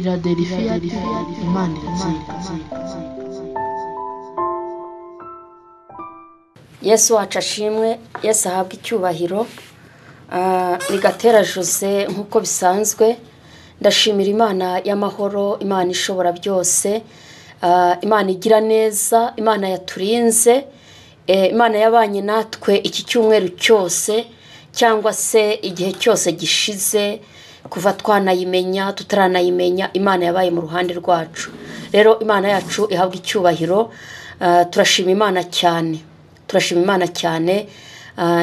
Philadelphia Imana iratsinda. Yesu wacu ashimwe, Yesu ahabwe icyubahiro. Ni Gatera Jose nk'uko bisanzwe. Ndashimira Imana y'amahoro, Imana ishobora byose, Imana igira neza, Imana yaturinze, Imana yabanye natwe iki cyumweru cyose cyangwa se igihe cyose gishize, kuva twanayimenya tutaranayimenya, Imana yabaye mu ruhande rwacu. Rero Imana yacu ihabwa icyubahiro. Turashima Imana cyane, turashima Imana cyane.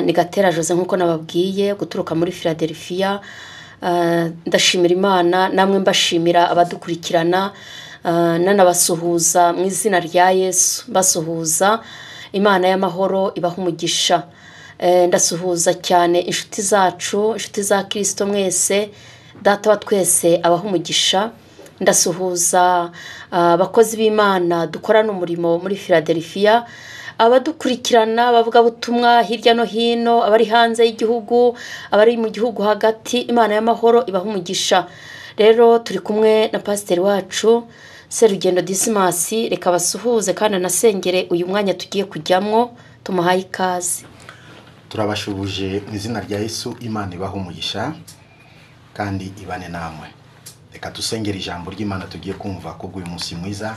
Ni Gatera Jose nk'uko nababwiye, guturuka muri Philadelphia. Ndashimira Imana, namwe mbashimira abadukurikirana, nanabasuhuza mu izina rya Yesu. Mbasuhuza, Imana y'amahoro ibaha umugisha. Ndasuhuza cyane inshuti zacu, inshuti za Kristo mwese, Data wa twese abaha umugisha. Ndasuhuza abakozi b'Imana dukorana umurimo muri Philadelphia, abadukurikirana, abavugabutumwa hirya no hino, abari hanze y'igihugu, abari mu gihugu hagati, Imana y'amahoro ibaha umugisha. Rero turi kumwe na pasiteri wacu Serugendo Dismas, reka basuhuze kandi anasengere uyu mwanya tugiye kujyamwo, tumuhaye ikaze. Turabashubuje mu izina rya Yesu, Imana ibaha umugisha kandi ibane namwe. Reka dusengere ijambo ry'Imana tugiye kumva kubw'uyu munsi mwiza.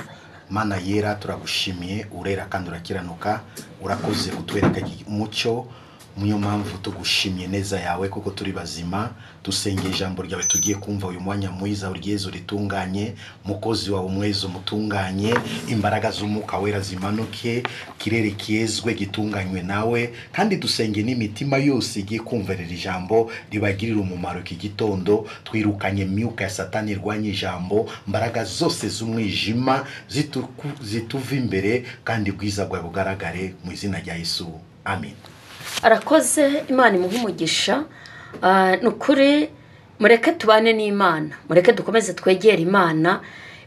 Mana yera, turagushimiye, urera kandi urakiranuka, urakoze kutwereka umucyo. Niyo mpamvu tugushimye neza yawe kuko turi bazima. Dusengeye ijambo ryawe tugiye kumva uyu mwanya mwiza, uryeze uritunganye, mukozi wawe umweze umutunganye, imbaraga z'umwuka wera zimanuke, kirere kiyezwe gitunganywe nawe, kandi dusenge n'imitima yose igiye kumverera ijambo ribagirira umumaro iki gitondo. Twirukanye imyuka ya Satani irwanya ijambo, imbaraga zose z'umwijima zituva imbere, kandi ubwiza bwawe bugaragare mu izina rya Yesu, amen. Arakoze, Imana imuhe umugisha. Ni ukuri mureke tubane n'Imana, mureke dukomeze twegere Imana.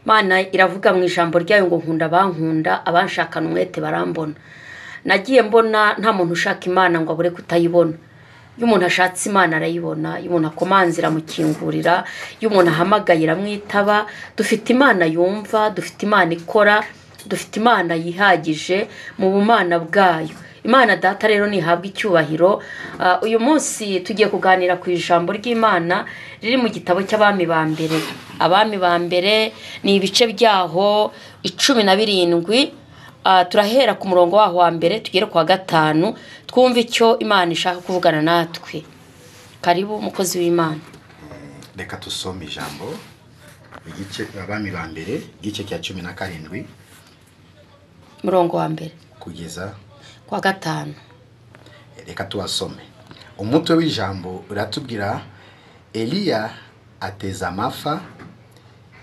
Imana iravuga mu ijambo ryayo ngo nkunda abankunda, abanshakana umwete barambona. Nagiye mbona nta muntu ushaka Imana ngo abure kutayibona. Iyo umuntu ashatse Imana arayibona, iyo umuntu akomanze iramukingurira, iyo umuntu ahamagaye iramwitaba. Dufite Imana yumva, dufite Imana ikora, dufite Imana yihagije mu bumana bwayo. Imana Data rero nihabwa icyubahiro. Uyu munsi tugiye kuganira ku ijambo ry'Imana riri mu gitabo cy'Abami ba mbere. Abami ba mbere ni ibice byaho 17. Turahera ku murongo waho wa mbere tugere ku wa 5, twumve icyo Imana ishaka kuvugana natwe. Karibu mukozi w'Imana. Reka tusome ijambo, igice Abami ba mbere igice cya 17 murongo wa mbere kugeza kwa 5. Reka tuwasome. Umutwe w'ijambo uratubwira Eliya ateza amapfa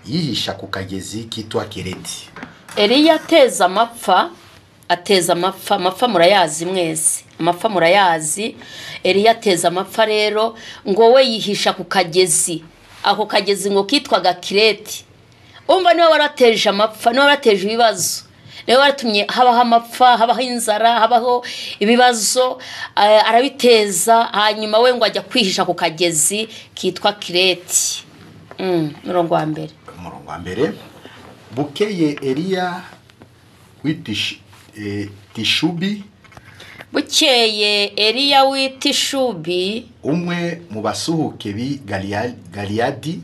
yihisha ku kagezi kitwa Kereti. Eliya ateza amapfa, ateza amapfa, amapfa murayazi mwese, amapfa murayazi. Eliya ateza amapfa rero ngo we yihisha ku kagezi, ako kagezi ngo kitwaga Kireti. Umva niwe warateje amapfa, niwe warateje ibibazo, niwe waratumye habaho amapfa, habaho inzara, habaho ibibazo, arabiteza. Hanyuma we ngo ajya kwihisha ku kagezi kitwa Kireti. Murongo wa mbere. Murongo wa mbere. Bukeye Eliya w'itishubi, bukeye Eliya w'itishubi, umwe mu basuhuke b'i Galiyadi,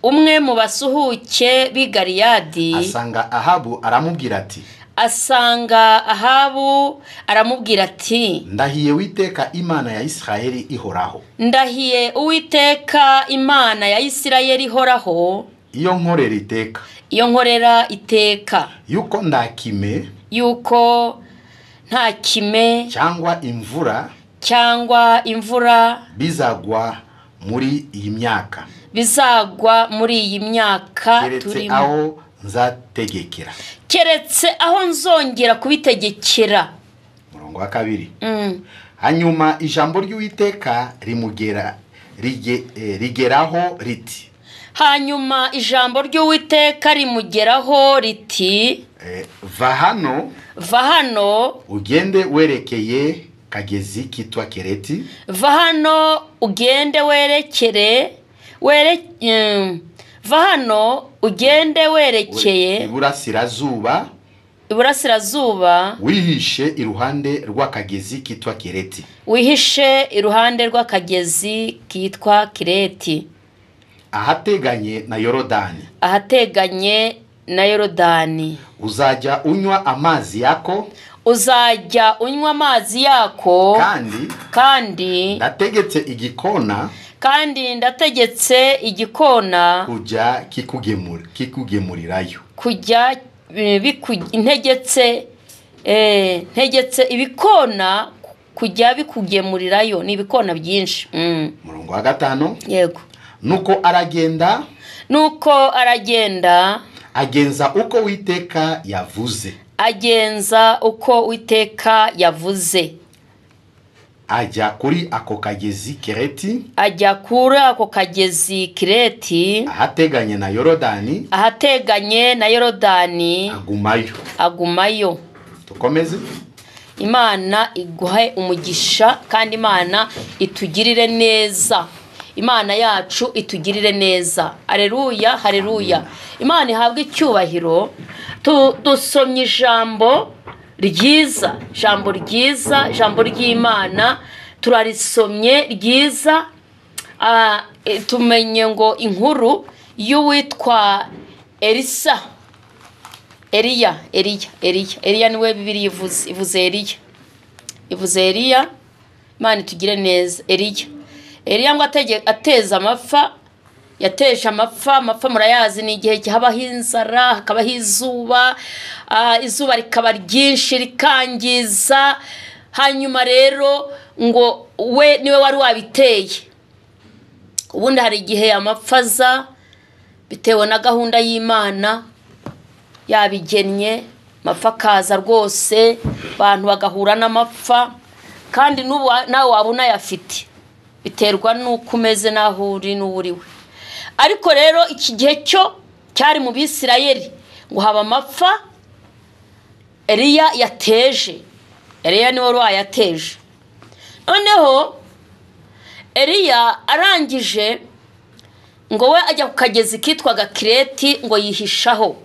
umwe mu basuhuke b'i Galiyadi, asanga Ahabu aramubwira ati, asanga Ahabu aramubwira ati, ndahiye Uwiteka Imana ya Isirayeli ihoraho, ndahiye Uwiteka Imana ya Isirayeli ihoraho, iyo nkorera iteka, iyo nkorera iteka, yuko ndakime, yuko nta kime cyangwa imvura, cyangwa imvura bizagwa muri iyi myaka, bizagwa muri iyi myaka turimo, aho nzategekera, keretse aho nzongera kubitegekera. Murongo wa 2. Hanyuma ijambo ry'Uwiteka rimugera rigeraho riti, hanyuma ijambo ry'Uwiteka rimugeraho riti, va hano, va hano ugende werekeye kagezi kitwa Kereti, va hano ugende werekere Va hano ugende werekeye iburasirazuba, wihishe iruhande rw'akagezi kitwa Kereti. Wihishe iruhande rw'akagezi kitwa Kireti, ahateganye na Yorodani. Ahateganye na Yorodani. Uzajya unywa amazi yako. Uzajya unywa amazi yako. Kandi ndategetse igikona. Kandi ndategetse igikona kujya kikugemurirayo. Kujya ntegetse ibikona kujya bikugemurirayo. Ni ibikona byinshi. Murongo wa 5. Yego. Nuko aragenda agenza uko Uwiteka yavuze. Agenza uko Uwiteka yavuze. Ajya kuri ako kagezi Kereti. Ajya kuri ako kagezi Kireti, ahateganye na Yorodani. Ahateganye na Yorodani. Agumayo. Tukomeze. Imana iguhe umugisha, kandi Imana itugirire neza. Imana yacu itugirire neza. Haleluya, haleluya. Imana ihabwe icyubahiro. Dusomye ijambo ryiza, ijambo ryiza, ijambo ry'Imana turarisomye ryiza. Tumenye ngo inkuru y'uwitwa Elisa, Eliya niwe Bibiliya ivuze Eliya. Ivuze Eliya. Imana itugire neza. Eliya ngo ateza amapfa, yateje amapfa murayazi, ni igihe habaho inzara, hakabaho izuba, izuba rikaba ryinshi rikangiza. Hanyuma rero ngo we niwe wari wabiteye. Ubundi hari igihe amapfa aza bitewe na gahunda y'Imana yabigennye, amapfa akaza rwose, abantu bagahura n'amapfa, kandi n'ubu nawe waba unayafite, biterwa n'uko umeze n'aho uri n'uwo uriwe. Ariko rero iki gihe cyo cyari mu Bisirayeli ngo haba amapfa Eliya yateje. Eliya niwe wari wayateje. Noneho Eliya arangije ngo we ajya ku kagezi kitwaga Kireti ngo yihishaho.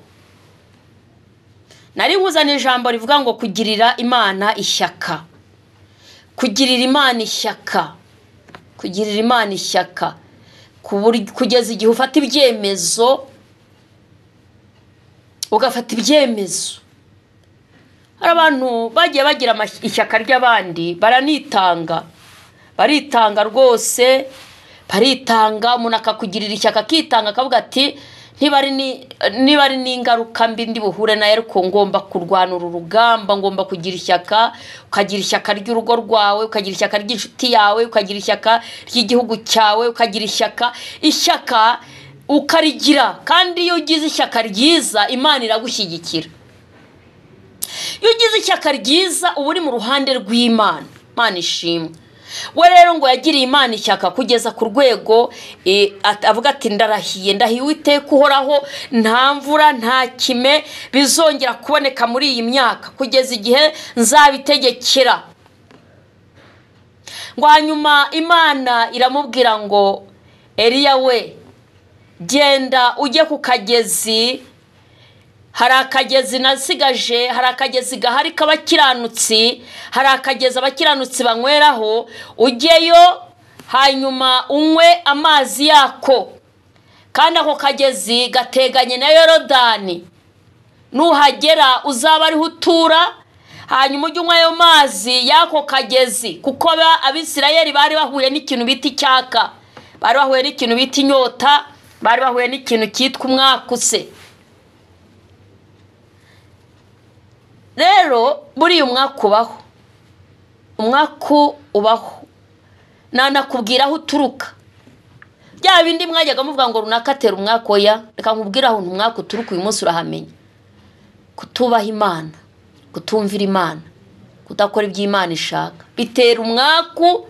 Nari nkuzana ijambo rivuga ngo kugirira Imana ishyaka. Kugirira Imana ishyaka. Kugirira Imana ishyaka. Kugeza igihe ufata ibyemezo, ugafata ibyemezo. Hari abantu bagiye bagira ishyaka ry'abandi, baranitanga, baritanga rwose, baritanga. Umuntu akakugirira ishyaka akitanga, akavuga ati niba ari n'ingaruka mbi ndi buhure nayo, ariko ngomba kurwana uru rugamba, ngomba kugira ishyaka. Ukagira ishyaka ry'urugo rwawe, ukagira ishyaka ry'inshuti yawe, ukagira ishyaka ry'igihugu cyawe, ukagira ishyaka. Ishyaka ukarigira, kandi iyo ugize ishyaka ryiza Imana iragushyigikira. Iyo ugize ishyaka ryiza uba uri mu ruhande rw'Imana. Imana ishimwe. We rero ngo yagiriye Imana ishyaka kugeza ku rwego avuga ati ndarahiye, ndahiye Uwiteka uhoraho, nta mvura nta kime bizongera kuboneka muri iyi myaka kugeza igihe nzabitegekera. Ngo hanyuma Imana iramubwira ngo Eliya we, genda ujye ku kagezi. Hari akagezi nasigaje, hari akagezi gahari k'abakiranutsi, hari akagezi abakiranutsi banyweraho, ujyeyo hanyuma unywe amazi yako. Kandi ako kagezi gateganye na Yorodani. Nuhagera uzaba ariho utura, hanyuma ujye unywa ayo mazi y'ako kagezi. Kuko Abisirayeli bari bahuye n'ikintu bita icyaka, bari bahuye n'ikintu bita inyota, bari bahuye n'ikintu cyitwa umwakuse. Rero buriya umwaka ubaho, umwaka ubaho, nanakubwira aho uturuka. Bya bindi mwajyaga muvuga ngo runaka atera umwaka, oya, reka nkubwire aho umwaka uturuka uyu munsi urahamenya. Kutubaha Imana, kutumvira Imana, kudakora ibyo Imana ishaka bitera umwaku.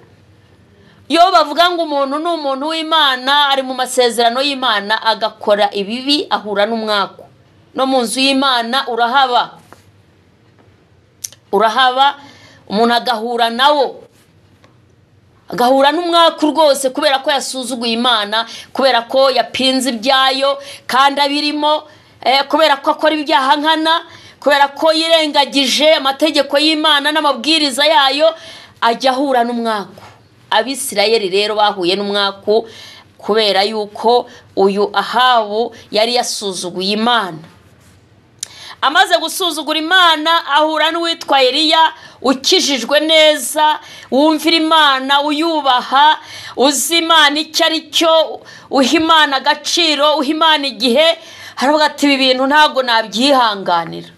Iyo bavuga ngo umuntu ni umuntu w'Imana, ari mu masezerano y'Imana, agakora ibibi ahura n'umwaku. No mu nzu y'Imana urahaba, umuntu agahura nawo. Agahura n'umwaku rwose kubera ko yasuzuguye Imana, kubera ko yapinze ibyayo kandi abirimo, kubera ko akora ibyaha nkana, kubera ko yirengagije amategeko y'Imana n'amabwiriza yayo, ajya ahura n'umwaku. Abisirayeli rero bahuye n'umwaku kubera yuko uyu Ahabu yari yasuzuguye Imana. Amaze gusuzugura Imana ahura n'uwitwa Eliya ukijijwe neza, wumvira Imana, uyubaha, uzi Imana icyo ari cyo, uha Imana agaciro, uha Imana igihe. Aravuga ati ibi bintu ntabwo nabyihanganira.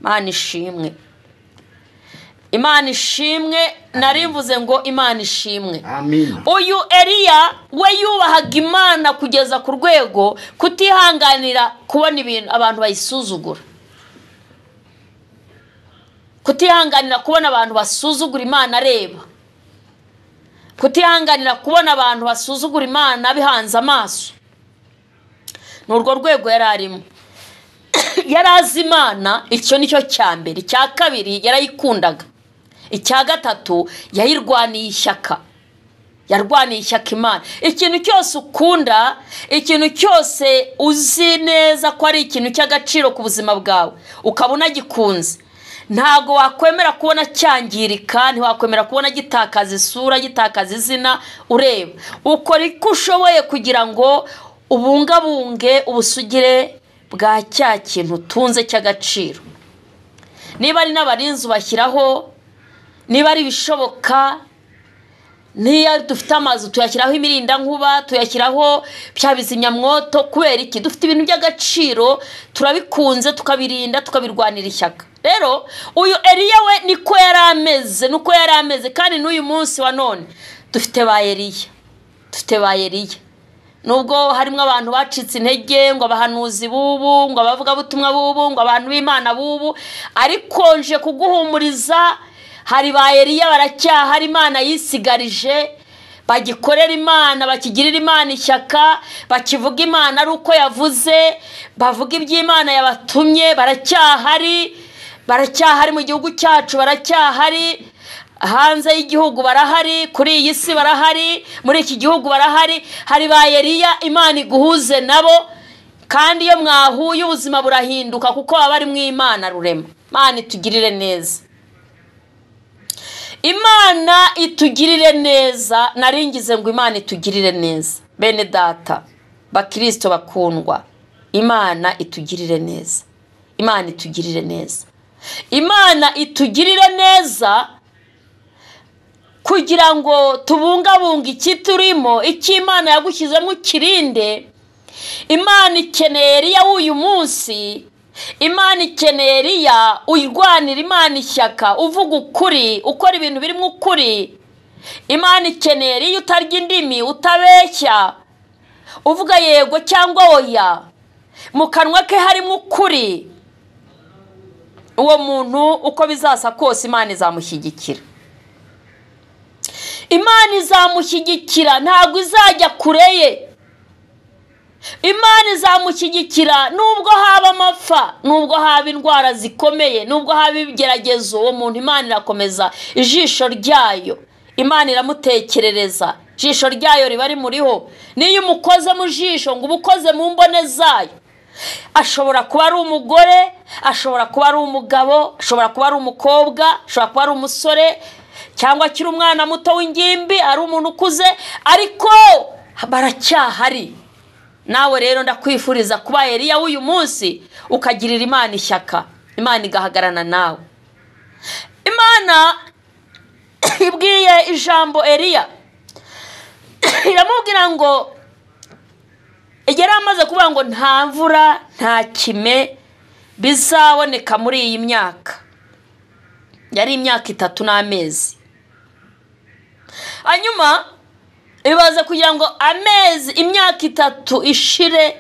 Imana ishimwe, Imana ishimwe. Narimvuze ngo Imana ishimwe. Amen. Uyu Eliya we yubahaga Imana kugeza ku rwego kutihanganira kubona ibintu abantu bayisuzugura, kutihanganira kubona abantu basuzugura Imana areba, kutihanganira kubona abantu basuzugura Imana bihanze amaso. Ni urwo rwego yari arimo. Yari azi Imana, icyo nicyo cya mbere. Icya kabiri, yarayikundaga. Icya gatatu, yayirwaniye ishyaka. Yarwaniye ishyaka Imana. Ikintu cyose ukunda, ikintu cyose uzi neza ko ari ikintu cy'agaciro ku buzima bwawe, ukaba unagikunze, ntabwo wakwemera kubona cyangirika, ntiwakwemera kubona gitakaza isura, gitakaza izina. Ureba ukora uko ushoboye kugira ngo ubungabunge ubusugire bwa cya kintu utunze cy'agaciro. Niba ari n'abarinzi ubashyiraho, niba ari ibishoboka, niyo dufite amazu tuyashyiraho imirindankuba, tuyashyiraho bya bizimyamwoto. Kubera iki? Dufite ibintu by'agaciro, turabikunze, tukabirinda, tukabirwanira ishyaka. Rero uyu Eliya we niko yari ameze, nuko yari ameze. Kandi n'uyu munsi wa none dufite ba Eliya, dufite ba Eliya. Nubwo harimo abantu bacitse intege, ngo abahanuzi bubu, ngo abavugabutumwa bubu, ngo abantu b'Imana bubu, ariko nje kuguhumuriza, hari ba Eliya baracyahari, Imana yisigarije, bagikorera Imana, bakigirira Imana ishyaka, bakivuga Imana ari uko yavuze, bavuga iby'Imana yabatumye. Baracyahari, baracyahari mu gihugu cyacu, baracyahari hanze y'igihugu, barahari kuri iyi si, barahari muri iki gihugu, barahari. Hari ba Eliya, Imana iguhuze nabo, kandi iyo mwahuye ubuzima burahinduka, kuko baba bari mu Imana rurema. Imana itugirire neza, Imana itugirire neza. Naringize ngo Imana itugirire neza. Bene data bakristo bakundwa, Imana itugirire neza, Imana itugirire neza, Imana itugirire neza, kugira ngo tubungabunge iki turimo, icyo Imana yagushyizemo ukirinde. Imana ikeneye Eliya w'uyu munsi, Imana ikeneye Eliya uyirwanira Imana ishyaka, uvuga ukuri, ukora ibintu birimo ukuri. Imana ikeneye Eliya utarya indimi, utabeshya, uvuga yego cyangwa oya, mu kanwa ke harimo ukuri. Uwo muntu uko bizasa kose Imana izamushyigikira, Imana izamushyigikira, ntabwo izajya kure ye. Imana izamushyigikira nubwo haba amapfa, nubwo haba indwara zikomeye, nubwo haba ibigeragezo, uwo muntu Imana irakomeza ijisho ryayo, Imana iramutekerereza, ijisho ryayo riba rimuriho. Niyo umukoze mu jisho ngo ubukoze mu mbone zayo, ashobora kuba ari umugore, ashobora kuba ari umugabo, ashobora kuba ari umukobwa, ashobora kuba ari umusore, cyangwa akiri umwana muto w'ingimbi, ari umuntu ukuze, ariko baracyahari. Nawe rero ndakwifuriza kuba Eliya w'uyu munsi, ukagirira Imana ishyaka, Imana igahagarana nawe. Imana ibwiye ijambo Eliya, iramubwira ngo yari amaze kuvuga ngo nta mvura nta kime bizaboneka muri iyi myaka. Yari imyaka 3 n'amezi. Hanyuma ibaze kugira ngo amezi, imyaka 3 ishire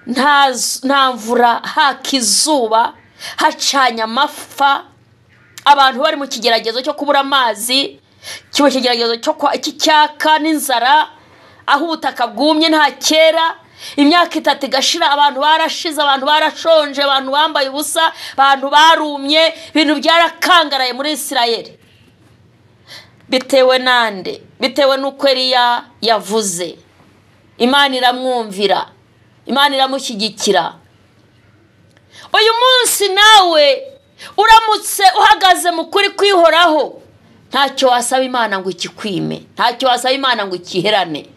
nta mvura, haka izuba, hacanye amapfa, abantu bari mu kigeragezo cyo kubura amazi, cyo kigeragezo cyo cy'icyaka n'inzara, aho ubutaka bwumye nta kera. Imyaka 3 igashira, abantu barashize, abantu barashonje, abantu bambaye ubusa, abantu barumye, ibintu byarakangaraye muri Isirayeli. Bitewe nande? Bitewe n'uko Eliya yavuze. Imana iramwumvira, Imana iramushyigikira. Uyu munsi nawe uramutse uhagaze mu kuri kwihoraho, ntacyo wasaba Imana ngo ikikwime, ntacyo wasaba Imana ngo ikiherane.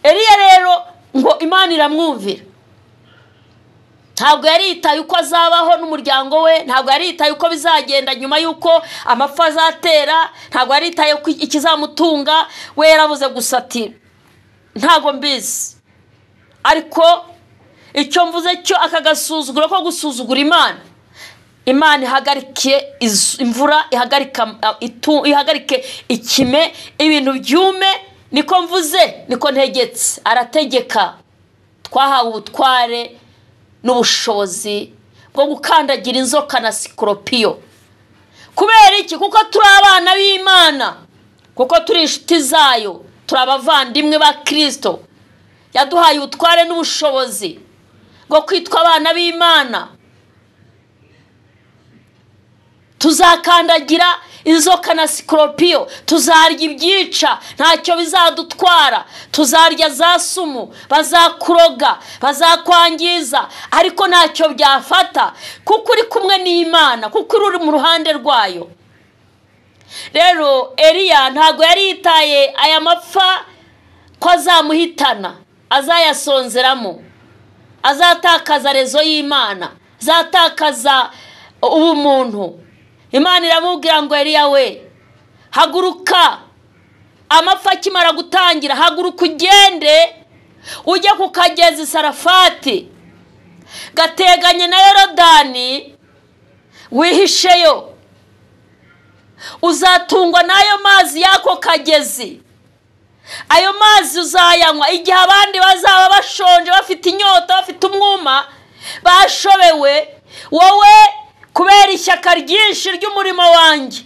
Eliya rero ngo Imana iramwumvira. Ntabwo yari yitaye uko azabaho n'umuryango we, ntabwo yari yitaye uko bizagenda nyuma y'uko amapfa azatera, ntabwo yari yitaye uko ikizamutunga. We yaravuze gusa ati ntabwo mbizi, ariko icyo mvuze cyo aka gasuzuguro ko gusuzugura Imana, Imana ihagarike imvura, ihagarike ikime, ibintu byume, niko mvuze, niko ntegetse. Arategeka. Twahawe ubutware n'ubushobozi bwo gukandagira inzoka na sikoropiyo. Kubera iki? Kuko turi abana b'Imana, kuko turi inshuti zayo, turi abavandimwe ba Kristo. Yaduhaye ubutware n'ubushobozi bwo kwitwa abana b'Imana. Tuzakandagira inzoka na sikoropiyo, tuzarya ibyica, ntacyo bizadutwara, tuzarya za sumu, bazakuroga, bazakwangiza, ariko ntacyo byafata, kuko uri kumwe n'Imana, kuko uri mu ruhande rwayo. Rero Eliya ntabwo yari yitaye aya mapfa ko azamuhitana, azayasonzeramo, azatakaza rezo y'Imana, azatakaza ubumuntu. Imana iramubwira ngo Eliya we, haguruka, amapfa akimara gutangira, haguruka ugende ujye ku kagezi Sarafati gateganye na Yorodani, wihisheyo, uzatungwa n'ayo mazi y'ako kagezi. Ayo mazi uzayanywa igihe abandi bazaba bashonje, bafite inyota, bafite umwuma, bashobewe. Wowe kubera ishyaka ryinshi ry'umurimo wanjye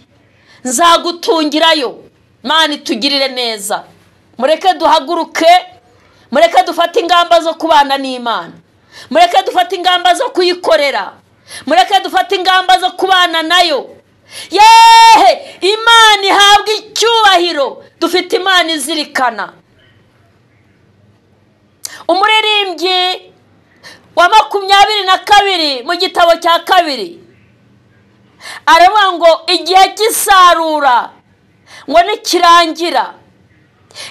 nzagutungirayo. Imana itugirire neza. Mureke duhaguruke, mureke dufate ingamba zo kubana n'Imana, mureke dufate ingamba zo kuyikorera, mureke dufate ingamba zo kubana nayo. Yehe, Imana ihabwa icyubahiro. Dufite Imana izirikana. Umuririmbyi wa 22 mu gitabo cya 2 aravuga ngo igihe cy'isarura ngo nikirangira,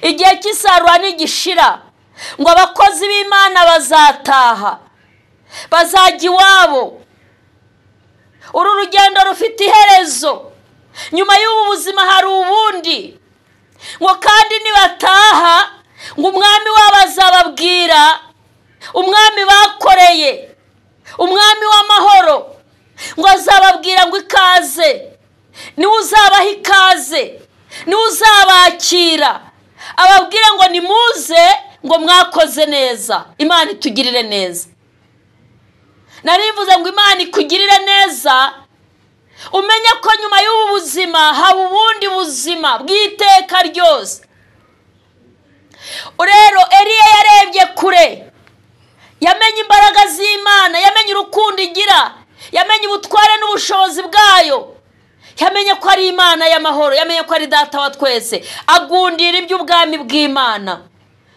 igihe cy'isarura nigishira, ngo abakozi b'Imana bazataha, bazajya iwabo. Uru rugendo rufite iherezo, nyuma y'ubu buzima hari ubundi. Ngo kandi nibataha, ngo umwami wabo azababwira, umwami bakoreye, umwami w'amahoro, ngo azababwira ngo ikaze, niwe uzabaha ikaze, niwe uzabakira, ababwira ngo nimuze, ngo mwakoze neza. Imana itugirire neza. Narivuze ngo Imana ikugirire neza, umenye ko nyuma y'ubu buzima haba ubundi buzima bw'iteka ryose. Rero Eliya yarebye kure, yamenye imbaraga z'Imana, yamenye urukundo igira, yamenye ubutware n'ubushobozi bwayo, yamenye ko ari Imana y'amahoro, yamenye ko ari Data wa twese. Agundira iby'ubwami bw'Imana.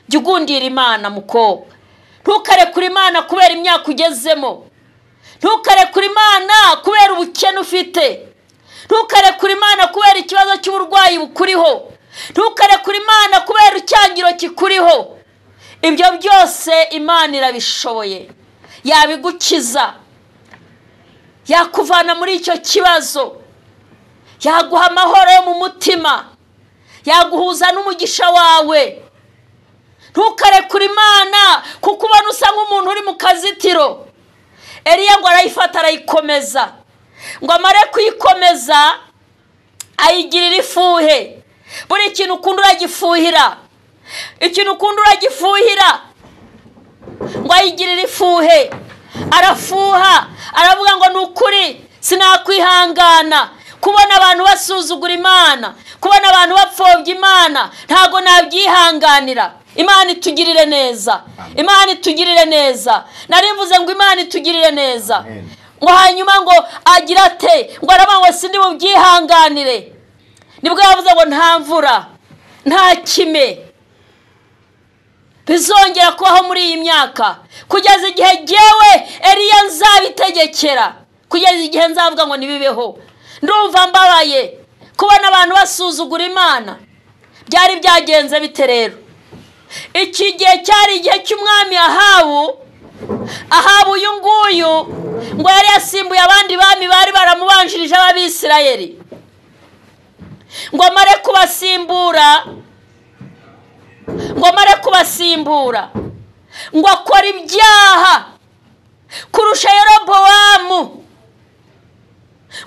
Jya ugundira Imana mukobwa. Ntukarekure Imana kubera imyaka ugezemo, ntukarekure Imana kubera ubukene ufite, ntukarekure Imana kubera ikibazo cy'uburwayi bukuriho, ntukarekure Imana kubera icyangiro kikuriho. Ibyo byose Imana irabishoboye, yabigukiza, yakuvana muri icyo kibazo, yaguha amahoro yo mu mutima, yaguhuza n'umugisha wawe. Ntukarekure Imana kuko ubona usa nk'umuntu uri mu kazitiro. Eliya ngo arayifata arayikomeza, ngo amare kuyikomeza ayigirira ifuhe. Buri kintu ukunda uragifuhira, ikintu ukunda uragifuhira. Ngo ayigirire ifuhe, arafuha, aravuga ngo ni ukuri sinakwihangana kubona abantu basuzugura Imana, kubona abantu bapfobya Imana, ntago nabyihanganira. Imana itugirire neza, Imana itugirire neza. Narivuze ngo Imana itugirire neza. Ngo hanyuma ngo agira ate? Ngo aravuga ngo sindi bubyihanganire. Nibwo yavuze ngo nta mvura, nta kime bizongera kubaho muri iyi myaka, kugeza igihe jyewe Eliya nzabitegekera, kugeza igihe nzavuga ngo nibibeho. Ndumva mbabaye kubona abantu basuzugura Imana. Byari byagenze bite rero? Iki gihe cyari igihe cy'umwami Ahabu. Ahabu uyu nguyu ngo yari yasimbuye abandi bami bari baramubanjirije ab'Abisirayeli. Ngo amare kubasimbura, ngo akora ibyaha kurusha Yerobowamu,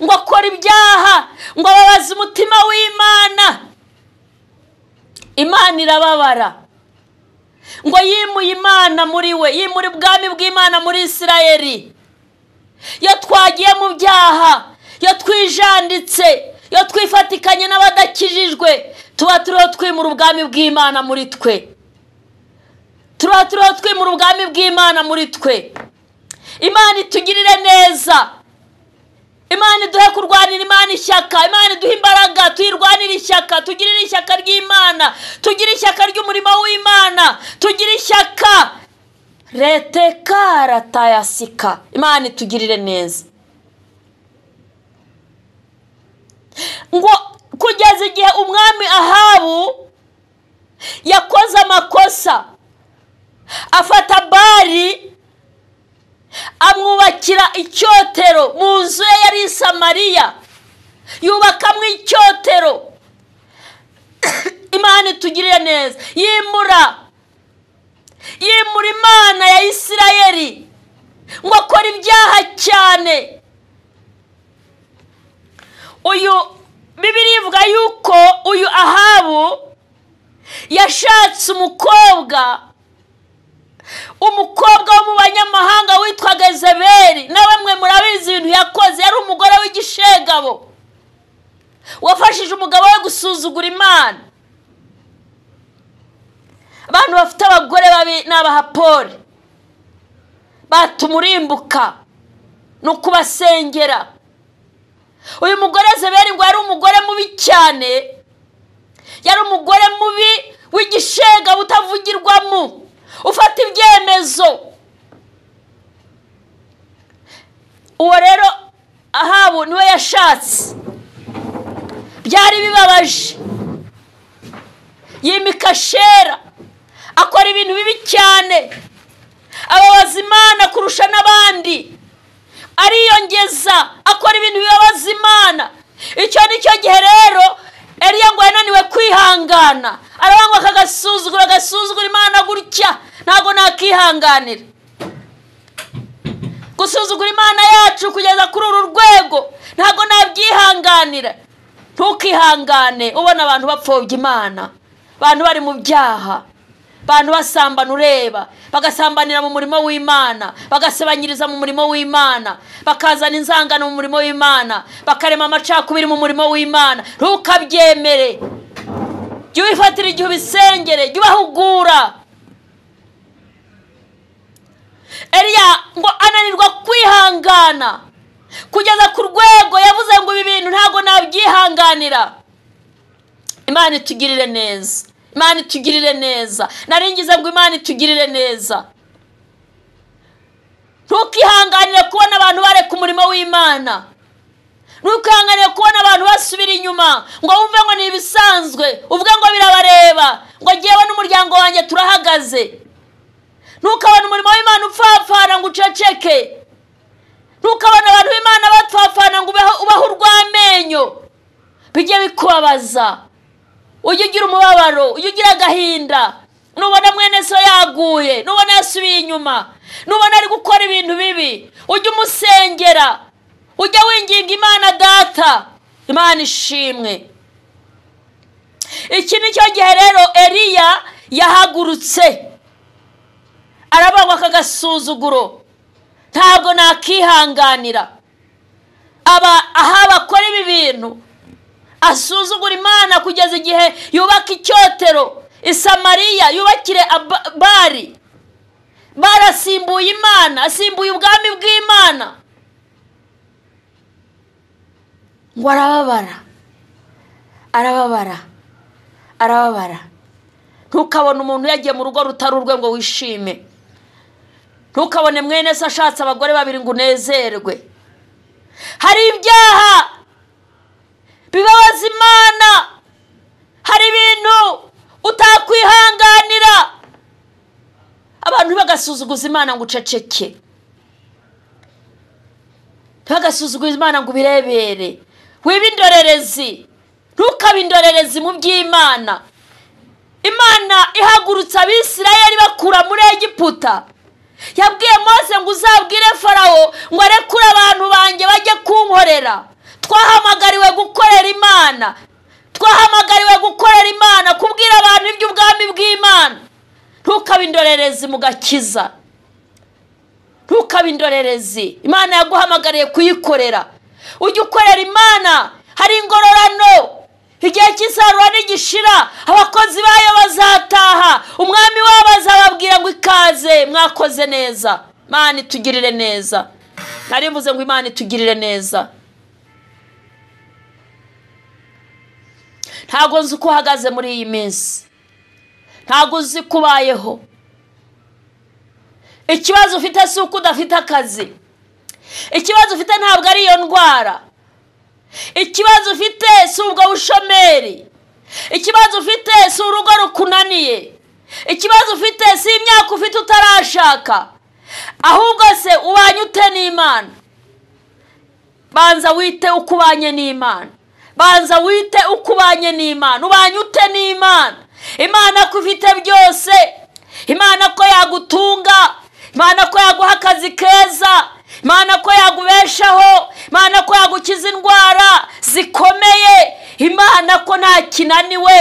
ngo akora ibyaha, ngo ababaze umutima w'Imana. Imana irababara. Ngo yimuye Imana muri we, yimura ubwami bw'Imana muri Isirayeli. Iyo twagiye mu byaha, iyo twijanditse, iyo twifatikanye n'abadakijijwe, tuba turiho twimura ubwami bw'Imana muri twe. Tuba turiho twimura ubwami bw'Imana muri twe. Imana itugirire neza. Imana iduhe kurwanira Imana ishyaka. Imana iduhe imbaraga tuyirwanire ishyaka, tugirire ishyaka ry'Imana, tugire ishyaka ry'umurimo w'Imana, tugire ishyaka. Retekaratayasika. Imana itugirire neza. Ngo kugeza igihe umwami Ahabu yakoze amakosa, afata Bali amwubakira icyotero mu nzu ye yari i Samariya, yubakamo icyotero. Imana itugirire neza. Yimura Imana ya Isirayeli, ngo akora ibyaha cyane. Uyu Bibiliya ivuga yuko uyu Ahabu yashatse umukobwa wo mu banyamahanga witwaga Yezebeli. Nawe mwe murabizi ibintu yakoze. Yari umugore w'igishegabo wafashije umugabo we gusuzugura Imana. Abantu bafite abagore babi n'abahapori batumurimbuka no kubasengera. Uyu mugore Yezebeli ngo yari umugore mubi cyane, yari umugore mubi w'igishegabo utavugirwamo, ufata ibyemezo. Uwo rero Ahabu niwe yashatse. Byari bibabaje. Yimika Shera, akora ibintu bibi cyane, ababaza Imana kurusha n'abandi, ariyongeza, akora ibintu bibabaza Imana. Icyo nicyo gihe rero Eliya ngo yananiwe kwihangana, arabangwa akagasuzugura, agasuzugura Imana gutya, ntago nakihanganira gusuzugura Imana yacu kugeza kuri uru rwego, ntago nabyihanganira. Ntukihangane ubona abantu bapfobya Imana, abantu bari mu byaha, abantu basambana ureba, bagasambanira mu murimo w'Imana, bagasebanyiriza mu murimo w'Imana, bakazana inzangano mu murimo w'Imana, bakarema amacakubiri mu murimo w'Imana. Ntukabyemere. Jya wifatira igihe ubisengere, jya ubahugura. Eliya ngo ananirwa kwihangana kugeza ku rwego yavuze ngo ibi bintu ntago nabyihanganira. Imana itugirire neza. Imana itugirire neza. Naringize ngo Imana itugirire neza. Ntukihanganire kubona abantu bareka umurimo w'Imana. Ntukihanganire kubona abantu basubira inyuma ngo wumve ngo ni ibisanzwe, uvuge ngo birabareba, ngo jyewe n'umuryango wanjye turahagaze. Ntukabona umurimo w'Imana upfapfana ngo uceceke. Ntukabona abantu b'Imana bapfapfana ngo ubahe urw'amenyo. Bijye bikubabaza. Ujye ugira umubabaro, ujye ugira agahinda. Nubona mwene so yaguye, nubona yasubiye inyuma, nubona ari gukora ibintu bibi, ujye umusengera, ujye winginga Imana data. Imana ishimwe. Iki nicyo gihe rero Eliya yahagurutse, arabangwa akagasuzuguro, ntabwo nakihanganira. Aba akora ibi bintu, asuzugura Imana kugeza igihe yubaka icyotero i Samariya, yubakire Bali. Barasimbuye Imana, asimbuye ubwami bw'Imana. Ngo arababara, arababara, arababara. Ntukabone umuntu yagiye mu rugo rutari urwe ngo wishime. Ntukabone mwene se ashatse abagore babiri ngo unezerwe. Hari ibyaha bibabaza Imana, hari ibintu utakwihanganira. Abantu bagasuzuguza Imana ngo uceceke, bagasuzuguza Imana ngo ubirebere. Wibe indorerezi, ntukabe indorerezi mu by'Imana. Imana ihagurutsa Abisirayeli bakura muri Egiputa, yabwiye Mose ngo uzabwire Farawo ngo arekure abantu banjye bajye kunkorera. Twahamagariwe gukorera Imana, twahamagariwe gukorera Imana, kubwira abantu iby'ubwami bw'Imana. Ntukabe indorerezi mu gakiza, ntukabe indorerezi. Imana yaguhamagariye kuyikorera, ujye ukorera Imana. Hari ingororano, igihe cy'isarura nigishira abakozi bayo bazataha, umwami wabo azababwira ngo ikaze, mwakoze neza. Imana itugirire neza. Nari mvuze ngo Imana itugirire neza. Ntabwo nzi uko uhagaze muri iyi minsi, ntabwo uzi ko ubayeho. Ikibazo ufite si uko udafite akazi, ikibazo ufite ntabwo ari iyo ndwara, ikibazo ufite si ubwo bushomeri, ikibazo ufite si urugo rukunaniye, ikibazo ufite si imyaka ufite utarashaka. Ahubwo se ubanye ute n'Imana? Banza wite uko ubanye n'Imana, banza wite uko ubanye n'Imana. Ubanye ute n'Imana? Imana ko ufite byose, Imana ko yagutunga, Imana ko yaguha akazi keza, Imana ko yagubeshaho, Imana ko yagukiza indwara zikomeye, Imana ko nta kinaniwe.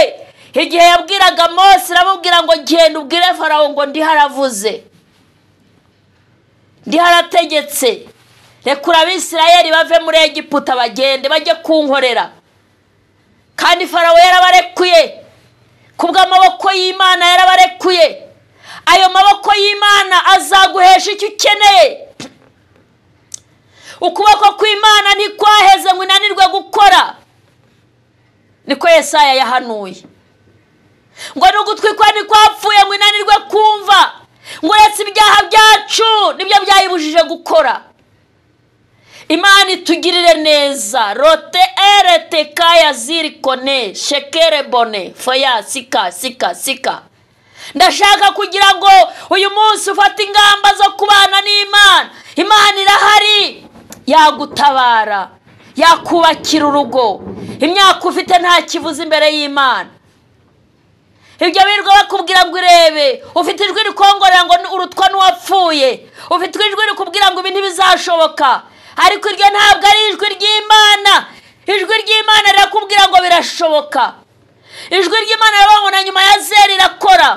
Igihe yabwiraga Mose iramubwira ngo genda ubwire Farawo ngo ndi haravuze, ndi harategetse, rekura Abisirayeli bave muri Egiputa bagende bajye kunkorera. Kandi Farawo yarabarekuye, kubw'amaboko y'Imana yarabarekuye. Ayo maboko y'Imana azaguhesha icyo ukeneye. Ukuboko kw'Imana ntikwaheze ngo inanirwe gukora, niko Yesaya yahanuye. Ngo n'ugutwi kwa ntikwapfuye ngo inanirwe kumva, ngo uretse ibyaha byacu nibyo byayibujije gukora. Imana itugirire neza. Rote erete kaya zirikone shekere bone foya sika sika sika. Ndashaka kugira ngo uyu munsi ufate ingamba zo kubana n'Imana. Imana irahari, yagutabara, yakubakira urugo. Imyaka ufite nta kivuze imbere y'Imana. Ibyo birirwa bakubwira ngo irebe, ufite ijwi rikongorera ngo urutwa n'uwapfuye, ufite ijwi rikubwira ngo ibi ntibizashoboka, ariko iryo ntabwo ari ijwi ry'Imana. Ijwi ry'Imana rirakubwira ngo birashoboka. Ijwi ry'Imana riravuga ngo na nyuma ya zeri irakora.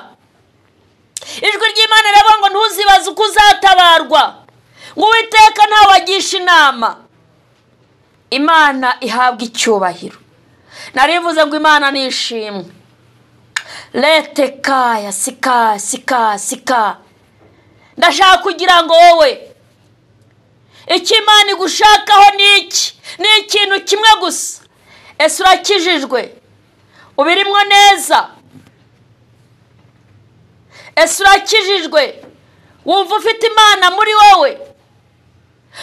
Ijwi ry'Imana riravuga ngo ntuzibaze uko uzatabarwa, ngo Uwiteka ntawagisha inama. Imana ihabwa icyubahiro. Narivuze ngo Imana nishimwe. Lete kaya sika sika sika. Ndashaka kugira ngo wowe icyo Imana igushakaho ni iki? Ni ikintu kimwe gusa. Ese urakijijwe? Ubirimwo neza? Ese urakijijwe? Wumva ufite Imana muri wowe?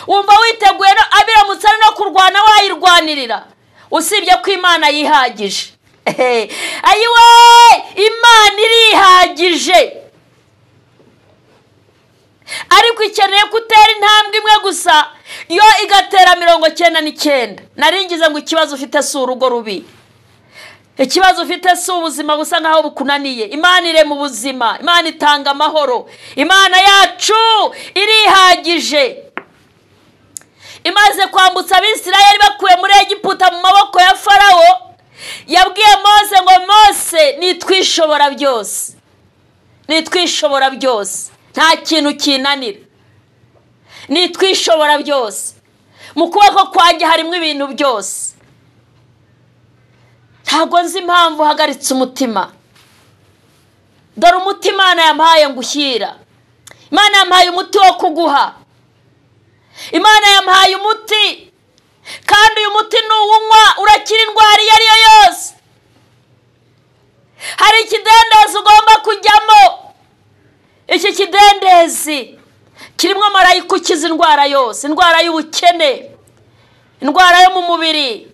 Wumva witeguye abiramutse ari no kurwana wayirwanirira? Usibye ko Imana yihagije. Ayiwe, Imana irihagije, ariko ikeneye kutera intambwe imwe gusa, yo igatera 99. Naringize ngo ikibazo ufite si urugo rubi, ikibazo ufite si ubuzima busa nkaho bukunaniye. Imana ire mu buzima, Imana itanga amahoro, Imana yacu irihagije. Imaze kwambutsa Abisirayeli bakuye muri Egiputa mu maboko ya Farawo, yabwiye Mose ngo Mose nitwishobora byose, nitwishobora byose, nta kintu kinanira, nitwishobora byose, mu kuboko kwanjye harimo ibintu byose. Ntabwo nzi impamvu uhagaritse umutima. Dore umuti Imana yampaye ngushyira. Imana yampaye umuti wo kuguha. Imana yampaye umuti. Kandi uyu muti nuwunywa urakira indwara iyo ari yo yose. Hari ikidendezi ugomba kujyamo. Iki kidendezi kirimo marayika ukiza indwara yose, indwara y'ubukene, indwara yo mu mubiri.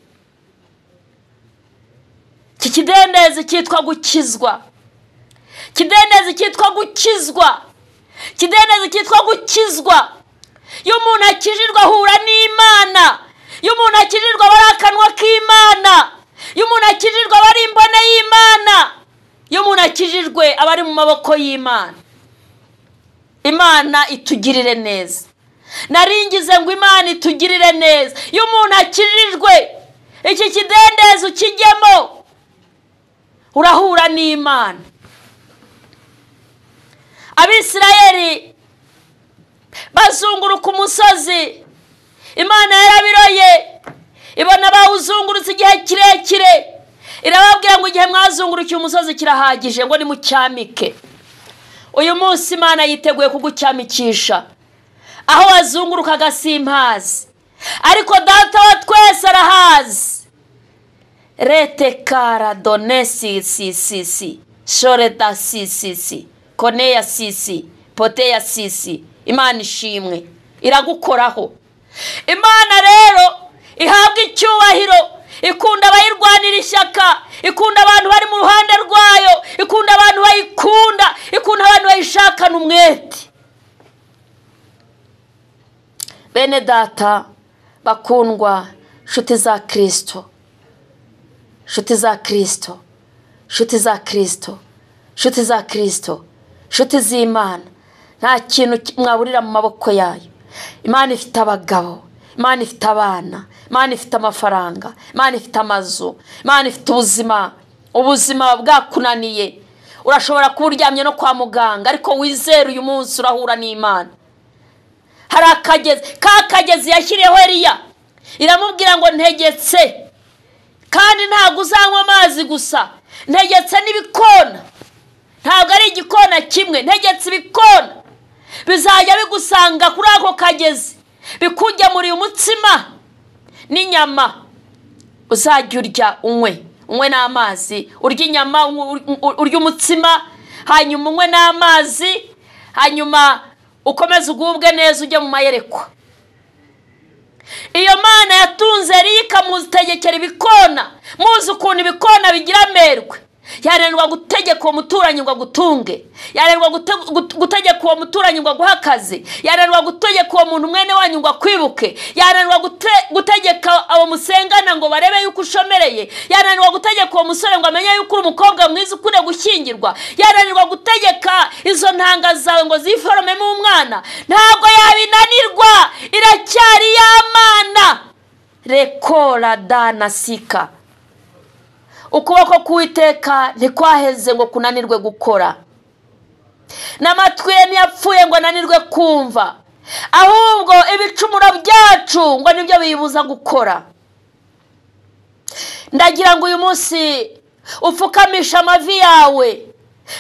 Iki kidendezi cyitwa gukizwa. Kidendezi cyitwa gukizwa. Kidendezi cyitwa gukizwa. Iyo umuntu akijijwe ahura n'Imana. Iyo umuntu akijijwe aba ari akanwa k'Imana. Iyo umuntu akijijwe aba ari imbone y'Imana. Iyo umuntu akijijwe aba ari mu maboko y'Imana. Imana itugirire neza. Naringize ngo Imana itugirire neza. Iyo umuntu akijijwe, iki kidendezi ukijyemo, urahura n'Imana. Abisirayeli bazunguruka umusozi, Imana yarabiroye, ibona bawuzungurutse igihe kirekire, irababwira ngo igihe mwazungurukiye umusozi kirahagije, ngo nimucyamike. Uyu munsi Imana yiteguye kugucyamikisha. Aho wazungurukaga simpazi, ariko Data wa twese arahazi. Rete kara done si si si si shoreta si si si koneya si si poteya si si. Imana ishimwe, iragukoraho. Imana rero ihabwa icyubahiro, ikunda abayirwanira ishyaka, ikunda abantu bari mu ruhande rwayo, ikunda abantu bayikunda, ikunda abantu bayishakana umwete. Bene data bakundwa, nshuti za Kristo, nshuti za Kristo, nshuti za Kristo, nshuti za Kristo, nshuti z'Imana, nta kintu mwaburira mu maboko yayo. Imana ifite abagabo, Imana ifite abana, Imana ifite amafaranga, Imana ifite amazu, Imana ifite ubuzima. Ubuzima bwakunaniye, urashobora kuba uryamye no kwa muganga, ariko wizere uyu munsi urahura n'Imana. Hari akagezi, ka kagezi yashyiriyeho Eliya, iramubwira ngo ntegetse, kandi ntabwo uzanywa amazi gusa, ntegetse n'ibikona. Ntabwo ari igikona kimwe, ntegetse ibikona bizajya bigusanga kuri ako kagezi, bikugemuriye umutsima n'inyama, uzajya urya unywe, unywe n'amazi, urya inyama, urya umutsima, hanyuma unywe n'amazi, hanyuma ukomeze ugubwe neza ujye mu mayerekwa. Iyo Mana yatunze Eliya ikamutegekera ibikona. Muzi ukuntu ibikona bigira amerwe. Yananirwa gutegeka uwo muturanyi ngo agutunge, yananirwa gutegeka uwo muturanyi ngo aguhe akazi, yananirwa gutegeka uwo muntu mwene wanyu ngo akwibuke, yananirwa gutegeka abo musengana ngo barebe yuko ushomereye, yananirwa gutegeka uwo musore ngo amenye yuko uri umukobwa mwiza ukwiye gushyingirwa, yananirwa gutegeka izo ntanga zawe ngo ziforomemo umwana. Ntabwo yabinanirwa, iracyari ya Mana. Rekora dana sika. Ukuboko k'Uwiteka ntikwaheze ngo kunanirwe gukora, n'amatwi ye ntiyapfuye ngo ananirwe kumva, ahubwo ibicumuro byacu ngo nibyo biyibuza gukora. Ndagira ngo uyu munsi upfukamishe amavi yawe,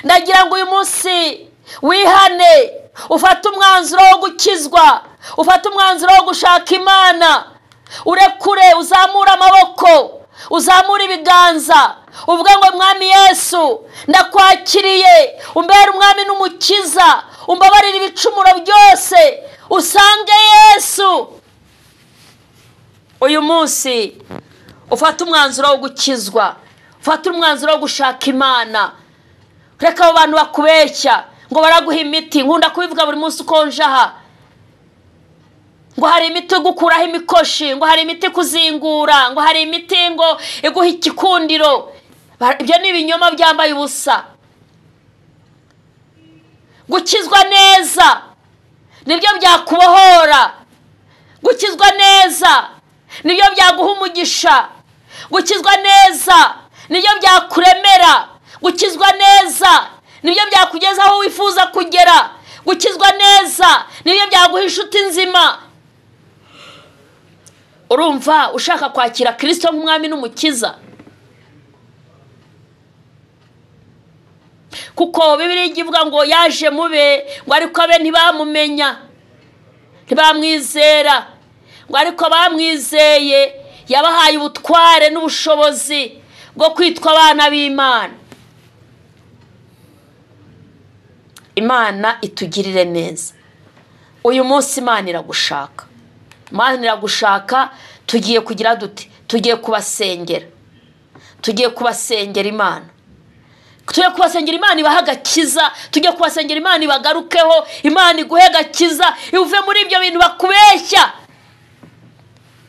ndagira ngo uyu munsi wihane, ufate umwanzuro wo gukizwa, ufate umwanzuro wo gushaka Imana, urekure, uzamure amaboko, uzamura ibiganza, uvuge ngo Mwami Yesu ndakwakiriye, umbere umwami n'umukiza, umbabarire ibicumuro byose, usange Yesu. Uyu munsi ufate umwanzuro wo gukizwa, ufate umwanzuro wo gushaka Imana. Reka abo bantu bakubeshya ngo baraguha imiti, nkunda kubivuga buri munsi uko nje aha, ngo hari imiti igukuraho imikoshi, ngo hari imiti kuzingura, ngo hari imiti ngo iguha ikikundiro. Ibyo ni ibinyoma byambaye ubusa. Gukizwa neza nibyo byakubohora, gukizwa neza nibyo byaguha umugisha, gukizwa neza nibyo byakuremera, gukizwa neza nibyo byakugeza aho wifuza kugera, gukizwa neza nibyo byaguha inshuti nzima. Urumva ushaka kwakira Kristo nk'umwami n'umukiza? Kuko Bibiliya ivuga ngo yaje mube, ngo ariko abe ntibamumenya, ntibamwizera, Ngo ariko bamwizeye yabahaye ubutware n'ubushobozi bwo kwitwa abana b'Imana. Imana itugirire neza. Uyu munsi Imana iragushaka. Imana iragushaka. Tugiye kugira dute? Tugiye kubasengera. Tugiye kubasengera Imana. Tugiye kubasengera Imana ibahe agakiza. Tugiye kubasengera Imana ibagarukeho. Imana iguhe agakiza, uve muri ibyo bintu bakubeshya.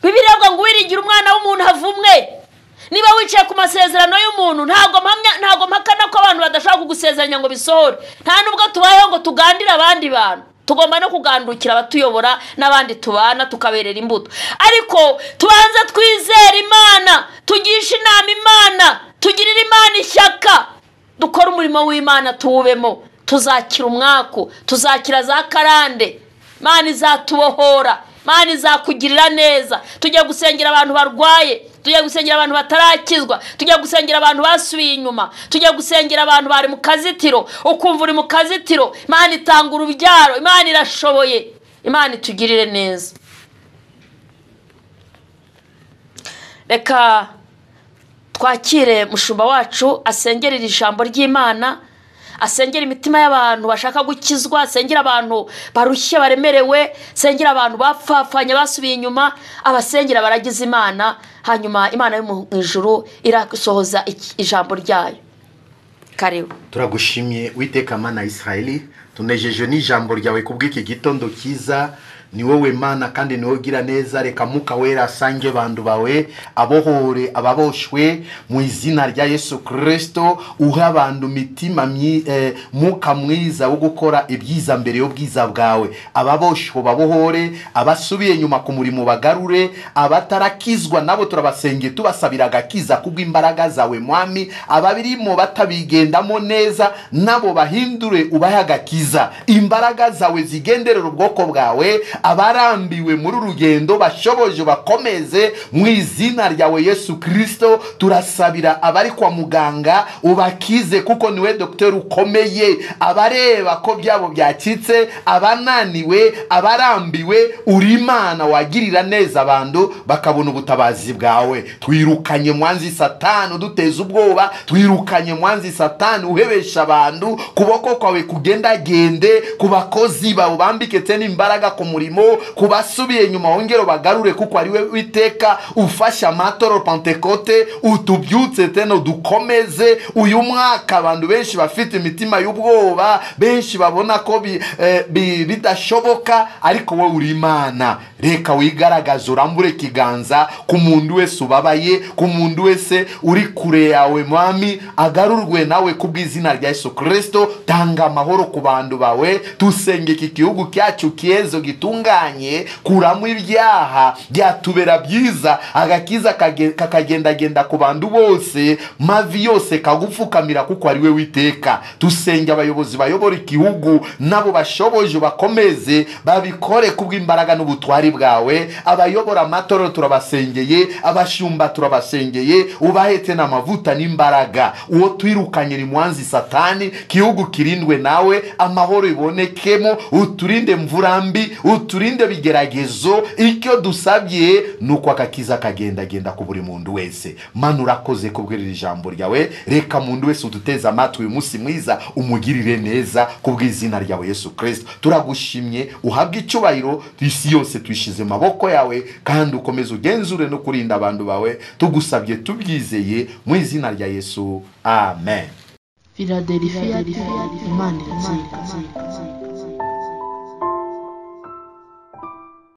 Bibiliya ivuga ngo uwiringira umwana w'umuntu avumwe. Niba wicaye ku masezerano y'umuntu, ntabwo mpakana ko abantu badashobora kugusezeranya ngo bisohore. Nta nubwo tubayeho ngo tugandire abandi bantu. Tugomba no kugandukira abatuyobora n'abandi tubana tukaberera imbuto. Ariko tubanze twizere Imana, tugishe inama Imana, tugirire Imana ishyaka, dukore umurimo w'Imana tuwubemo. Tuzakira umwaku, tuzakira za karande. Imana izatubohora, Imana izakugirira neza. Tujya gusengera abantu barwaye, tujya gusengera abantu batarakizwa, tujya gusengera abantu basubiye inyuma, tujya gusengera abantu bari mu kazitiro. Ukumva uri mu kazitiro, Imana itanga urubyaro, Imana irashoboye. Imana itugirire neza. Reka twakire mushumba wacu asengerera ijambo ry'Imana, asengera imitima y'abantu bashaka gukizwa, asengera abantu barushye baremerewe, asengera abantu bapfapfanye basubiye inyuma, abasengera baragize Imana. Hanyuma Imana yo mu ijuru irasohoza ijambo ryayo. Karibu. Turagushimye Uwiteka Mana ya Israeli, tunejeje n'ijambo ryawe kubw'iki gitondo kiza. Ni wowe Mana kandi ni wowe ugira neza. Reka Mwuka Wera asange bandu bawe, abohore ababoshwe mu izina rya Yesu Kristo. Uha abantu mitima mwuka mwiza wo gukora ibyiza mbere y'ubwiza bwawe. Ababoshwe babohore, abasubiye nyuma ku murimo bagarure, abatarakizwa nabo turabasenge tubasabira agakiza kubw'imbaraga zawe Mwami. Ababirimo batabigendamo neza nabo bahindure ubahe agakiza. Imbaraga zawe zigenderera ubwoko bwawe. Abarambiwe muri rugendo bashoboje bakomeze mu izina ryawe Yesu Kristo. Turasabira abari kwa muganga ubakize, kuko niwe doktor ukomeye. Abareba ko byabo byakitse, abananiwe, abarambiwe, uri Imana wagirira neza abantu bakabona ubutabazi bwawe. Twirukanye mwanzi Satani uduteza ubwoba, twirukanye mwanzi Satani uhebesha abantu. Kuboko kwawe kugendagende ku bakozi bawe, bambiketse n'imbaraga ku murimo, kubasubiye nyuma wongero bagarure, kuko ari we Uwiteka ufasha amatoro Pentekote. Utubyutse teno dukomeze uyu mwaka. Abantu benshi bafite imitima y'ubwoba, benshi babona ko bidashoboka, ariko wowe uri Imana. Reka wigaragaze, urambure kiganza ku muntu wese ubabaye, ku muntu wese uri kure yawe Mwami, agarurwe nawe kubw'izina rya Yesu Kristo. Tanga amahoro ku bantu bawe. Tusenge iki gihugu cyacu kiezo gitunganye, kuramo ibyaha byatubera byiza, agakiza kakagendagenda ku bantu bose, mavi yose kagupfukamira kuko ari we Witeka. Tusenge abayobozi bayobora igihugu nabo bashoboje bakomeze babikore kubw'imbaraga n'ubutwari bwawe. Abayobora amatorero turabasengeye, abashumba turabasengeye, ubahete n'amavuta n'imbaraga. Uwo twirukanye ni mwanzi Satani, gihugu kirindwe nawe, amahoro ibonekemo, uturinde mvura mbi, uturinde bigeragezo. Icyo dusabye nuko akakiza kagendagenda ku buri muntu wese. Mana urakoze kubwira ijambo ryawe. Reka muntu wese uduteza amatwi uyu munsi mwiza umugirire neza kubw'izina ryawe Yesu Kristo. Turagushimye, uhabwe icyubahiro. Isi yose tuyishize maboko yawe, kandi ukomeze ugenzure no kurinda abantu bawe. Tugusabye tubyizeye mu izina rya Yesu, amen. Philadelphia, Imana iratsinda.